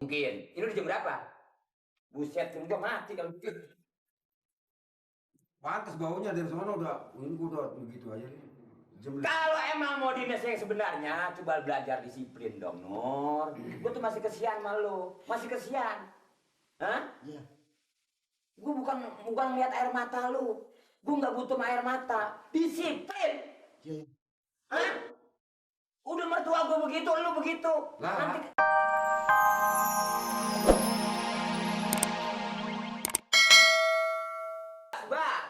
Mungkin. Ini udah jam berapa? Buset, udah mati kalau begitu. Pantas baunya dari sana ini gua udah begitu aja nih. Kalau emang mau dinas yang sebenarnya, coba belajar disiplin dong, Nur. Gue tuh masih kesian sama lo. Masih kesian. Hah? Iya. Gue bukan ngeliat air mata lu. Gue nggak butuh air mata. Disiplin. Iya. Hah? Udah mertua gue begitu, lu begitu. Lah. Nanti...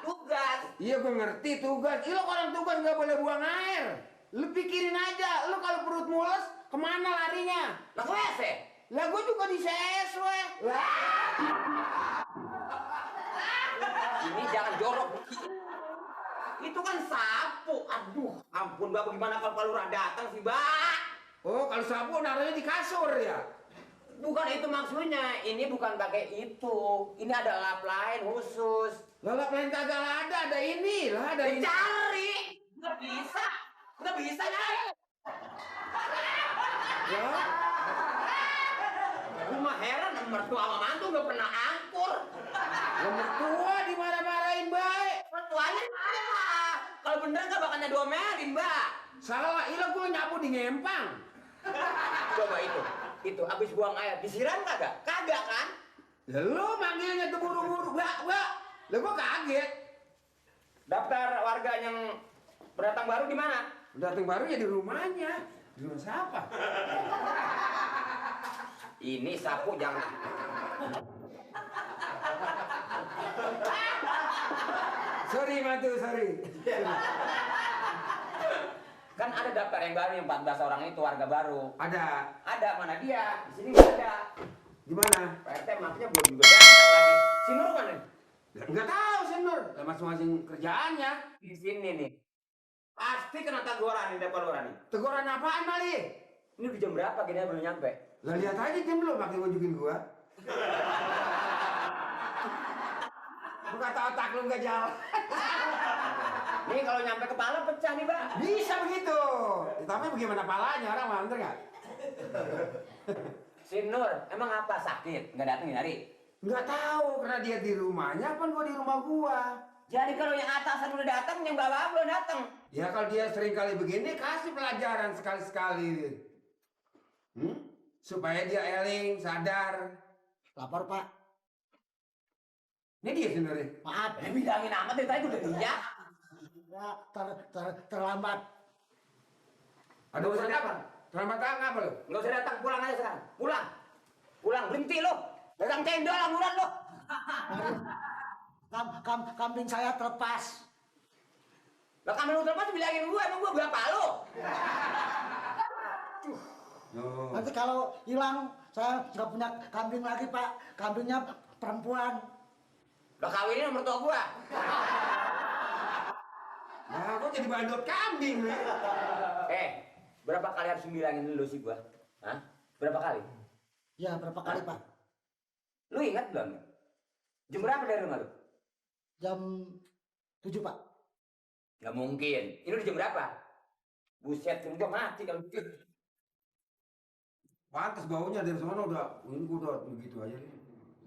tugas. Iya gue ngerti tugas. Lo orang tugas nggak boleh buang air. Lu pikirin aja, lu kalau perut mules kemana larinya? Lah ke WC. Lah gue juga di CS weh. Ini jangan jorok. Itu kan sapu. Aduh, ampun Mbak, bagaimana kalau lurah datang sih, Mbak? Oh, kalau sapu naruhnya di kasur ya? Bukan itu maksudnya. Ini bukan pakai itu. Ini ada lap lain khusus. Lap lain kagak ada ini lah, ada ini. Cari. Nggak bisa. Nggak bisa nyari. Ya? Gue mah heran, mertua sama mantu nggak pernah angkur. Lah mertua dimarah-marahin baik. Mertuanya salah. Kalau bener nggak bakalnya diomelin, Mbak. Salah, ilah gue nyapu di ngempang. Coba itu abis buang air disiram kagak? Kagak kan? Ya lu manggilnya tuh buru-buru, Mbak. Lah gue kaget. Daftar warga yang pendatang baru di mana? Pendatang baru ya di rumahnya. Di rumah siapa? Ini sapu jangan. Sorry Matu, sorry. Kan ada daftar yang baru yang 14 orang itu warga baru. Ada. Ada, mana dia? Di sini nggak ada. Gimana? Pak RT makanya belum juga datang lagi. Si Nur mana? Nggak tahu sih Nur. Lah masing-masing kerjaannya. Di sini nih. Pasti kena teguran nih, depan luar nih. Teguran apaan Mali? Ini udah jam berapa gini belum nyampe? Lah lihat aja jam lu makin ngunjukin gua. Lu kata otak lu nggak jalan. Nih kalau nyampe kepala pecah nih, Bang. Bisa begitu. Ya, tapi bagaimana palanya orang mah bener nggak? Si Nur, emang apa sakit? Nggak datang hari? Nggak tahu karena dia di rumahnya apa gua di rumah gua. Jadi kalau yang atasan udah datang, yang bawah belum datang. Ya kalau dia sering kali begini kasih pelajaran sekali-sekali. Supaya dia eling, sadar. Lapor Pak. Ini dia sebenarnya. Maaf. Bilangin amat dari tadi udah lihat. Ya, terlambat. Ada urusan apa? Terlambat apa lu? Nggak usah datang, pulang aja sekarang. Pulang, berhenti lo. Datang cendol, angguran lo. Kambing saya terlepas. Lah kambing lu terlepas bilangin gue, emang gue berapa lo? Oh. Nanti kalau hilang saya nggak punya kambing lagi Pak. Kambingnya perempuan. Lah kawinin sama mertua gue. Nah, kok jadi bandot kambing nih? Berapa kali harus bilangin lu sih gue? Hah? Berapa kali? Ya berapa kali Pak? Lu ingat belum? Jam berapa dari rumah lu? Jam 7 Pak. Nggak mungkin. Ini udah jam berapa? Buset, udah mati kalau begitu. Pantas baunya dari sana ini gua udah begitu aja nih.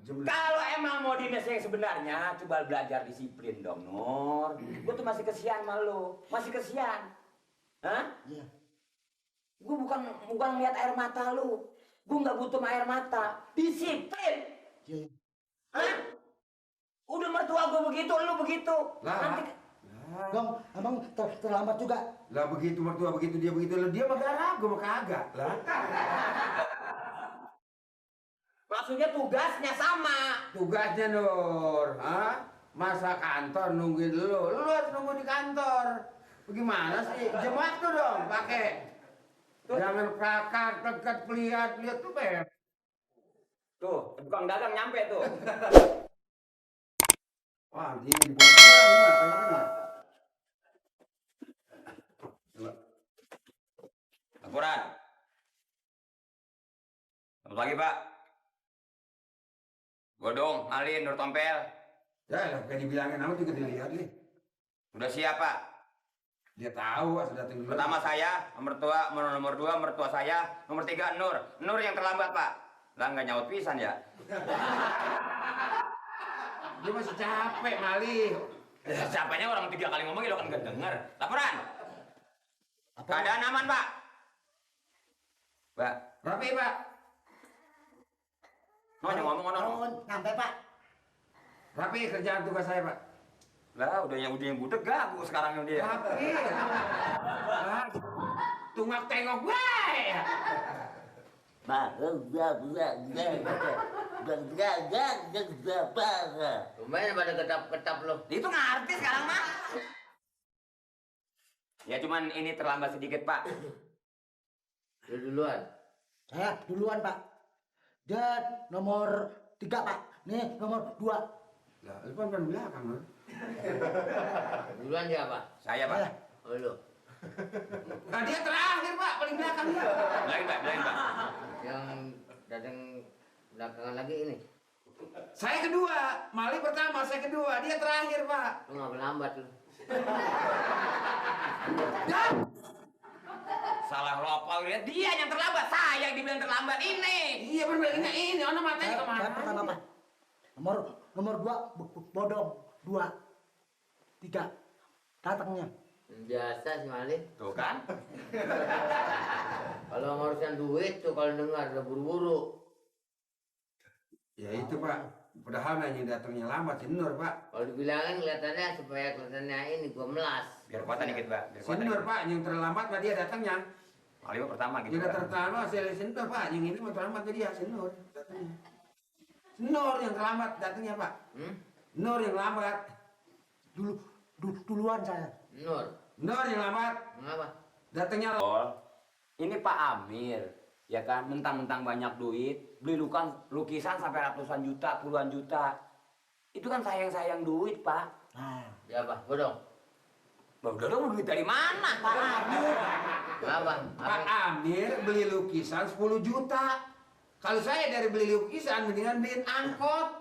Kalau emang mau dinas yang sebenarnya, coba belajar disiplin dong, Nur. Gue tuh masih kesian sama lu. Masih kesian. Hah? Iya. Gue bukan ngeliat air mata lu. Gue nggak butuh air mata. Disiplin. Iya. Hah? Udah mertua gue begitu, lu begitu. Lah. Nanti... Dong, emang terlambat juga. Lah begitu mertua begitu dia begitu lah dia mah garang, gua mah kagak lah. Maksudnya tugasnya sama. Tugasnya Nur, masa kantor nungguin lu harus nunggu di kantor. Bagaimana sih? Jam waktu dong, pakai. Jangan prakar, dekat, lihat tuh Beb. Tuh, tukang dagang nyampe tuh. Wah, ini dibawa pulang nih, kayaknya. Laporan. Selamat pagi, Pak. Godong, Alin, Nur Tompel. Ya lah, kayak dibilangin nama juga dilihat nih. Udah siap, Pak? Dia tahu, asal datang dulu. Pertama saya, nomor 2, mertua saya, nomor 3 Nur. Nur yang terlambat, Pak. Lah nggak nyaut pisan ya? Dia masih capek Mali. Capeknya orang 3 kali ngomong lo kan nggak denger. Laporan. Apa? Keadaan aman, Pak. Pak. Rapi Pak. Yang ngomong ono. Sampai Pak. Rapi kerjaan tugas saya Pak. Lah udah yang budek gagu sekarang yang dia. Rapi. Tunggak tengok gue. Lumayan pada ketap-ketap lo. Itu ngerti sekarang mah. Ya cuman ini terlambat sedikit Pak. Lu duluan. Saya duluan Pak. Dia nomor 3 Pak. Nih nomor 2. Lah, lu kan belakang lu. Duluan siapa? Saya Pak. Saya. Oh lu. Nah, dia terakhir Pak, paling belakang dia. Bilangin Pak, bilangin Pak. Yang datang belakangan lagi ini. Saya kedua, Mali pertama, saya kedua, dia terakhir Pak. Lu nggak lambat lu. Salah lopal dia yang terlambat, saya yang dibilang terlambat ini. Iya bener ini ono matanya Saya kemana? pertama Pak. Nomor 2 bodong 2 3 datangnya. Biasa sih Malik. Tuh kan? Kalau ngurusan duit tuh kalau dengar udah buru-buru. Ya itu Pak, padahal yang datangnya lambat si Nur Pak. Kalau dibilangin kelihatannya supaya kelihatannya ini gua melas. Biar kuatan dikit Pak. Biar Si kuatan Nur dikit. Pak, yang terlambat mah dia datangnya. Kali pertama gitu. Dia Pak. tertama si Nur Pak, yang ini mah terlambat ke dia si Nur datangnya. Nur yang terlambat datangnya Pak. Nur yang lambat. Duluan saya. Nur. Nur yang lambat. Mengapa? Datangnya Ini Pak Amir, ya kan, mentang-mentang banyak duit, beli lukisan sampai ratusan juta, puluhan juta. Itu kan sayang-sayang duit, Pak. Nah, Siapa? Bodong. Udah dong, duit dari mana? Pak Amir. Apa? Pak Amir beli lukisan 10 juta. Kalau saya dari beli lukisan mendingan beliin angkot.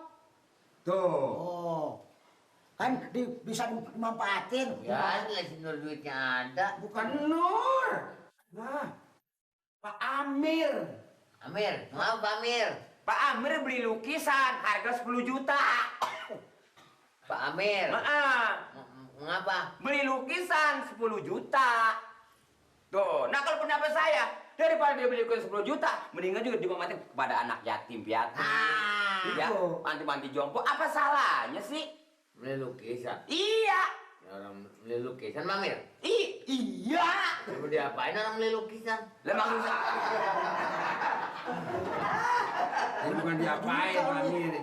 Tuh. Oh. Kan bisa dimanfaatin. Ya, si Nur duitnya ada. Bukan Nur. Nah, Pak Amir. Amir, mau Pak Amir? Pak Amir beli lukisan harga 10 juta. Pak Amir. Mengapa? Beli lukisan 10 juta. Tuh, nah kalau pendapat saya, daripada dia beli lukisan 10 juta, mendingan juga dimanfaatin kepada anak yatim piatu. Ya, itu. panti-panti jompo, apa salahnya sih? Beli lukisan. Iya. Ya, orang beli lukisan Pak Amir. Iya. Mau diapain orang beli lukisan? Lah maksud saya, Ini bukan diapain Pak Amir.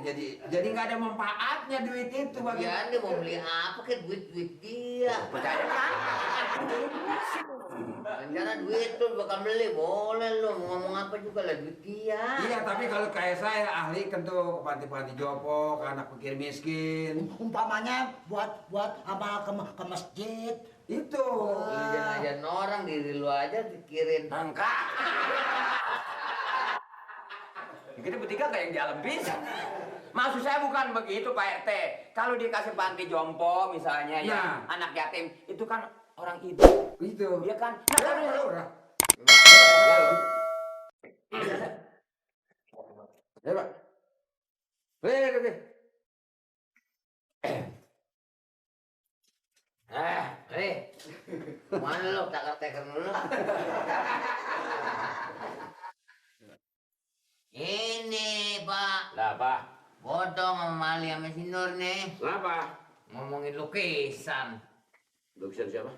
Jadi nggak ada manfaatnya duit itu bagi. Ya, dia mau beli apa ke duit-duit dia. percaya kan? Rencana duit tuh bakal beli, boleh lo mau ngomong apa juga lah duit dia. Iya, tapi kalau kayak saya ahli kan tuh ke panti-panti jompo, ke anak fakir miskin. Umpamanya buat amal ke masjid. Itu. Lu jangan orang diri lu aja pikirin. Angka. Kita bertiga kayak yang di alam bisa. Maksud saya bukan begitu Pak RT. Kalau dikasih panti jompo misalnya ya, anak yatim itu kan orang itu. Itu. Iya kan? Nah, kalau Ya Pak. Oke. Nih. Mana lo takar-takar dulu. Ini Pak. lah Pak. Bodong sama Mali sama si Nur nih. Kenapa? Ngomongin lukisan. Lukisan siapa?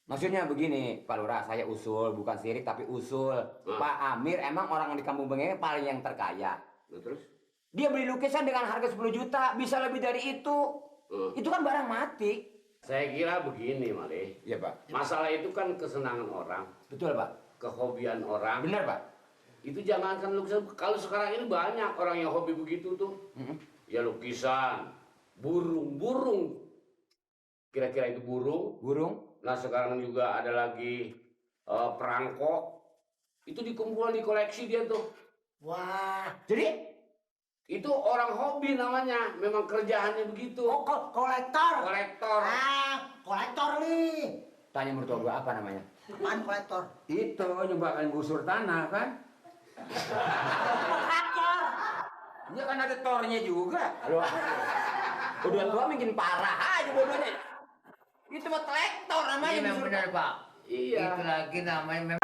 Maksudnya begini, Pak Lurah, saya usul, bukan sirik tapi usul. Pak Amir emang orang di kampung Bengeng paling yang terkaya. Terus? Dia beli lukisan dengan harga 10 juta, bisa lebih dari itu. Itu kan barang mati. Saya kira begini, Mali. Iya, Pak. Masalah itu kan kesenangan orang, Betul, Pak. kehobian orang. Benar, Pak. Itu jangankan lukisan. Kalau sekarang ini banyak orang yang hobi begitu tuh. Ya lukisan, burung. Kira-kira itu burung. Burung. Nah sekarang juga ada lagi perangkok. Itu dikumpulkan di koleksi dia tuh. Wah. Jadi, Itu orang hobi namanya. Memang kerjaannya begitu. Oh, kolektor. Kolektor. Kolektor nih. tanya mertua gua apa namanya? Apaan kolektor? Itu nyobain gusur tanah kan? Ya kan ada tornya juga. Loh, Udah tua makin parah aja bodohnya. Itu mah traktor namanya. Iya memang disuruh- benar Pak. Iya. Itu lagi namanya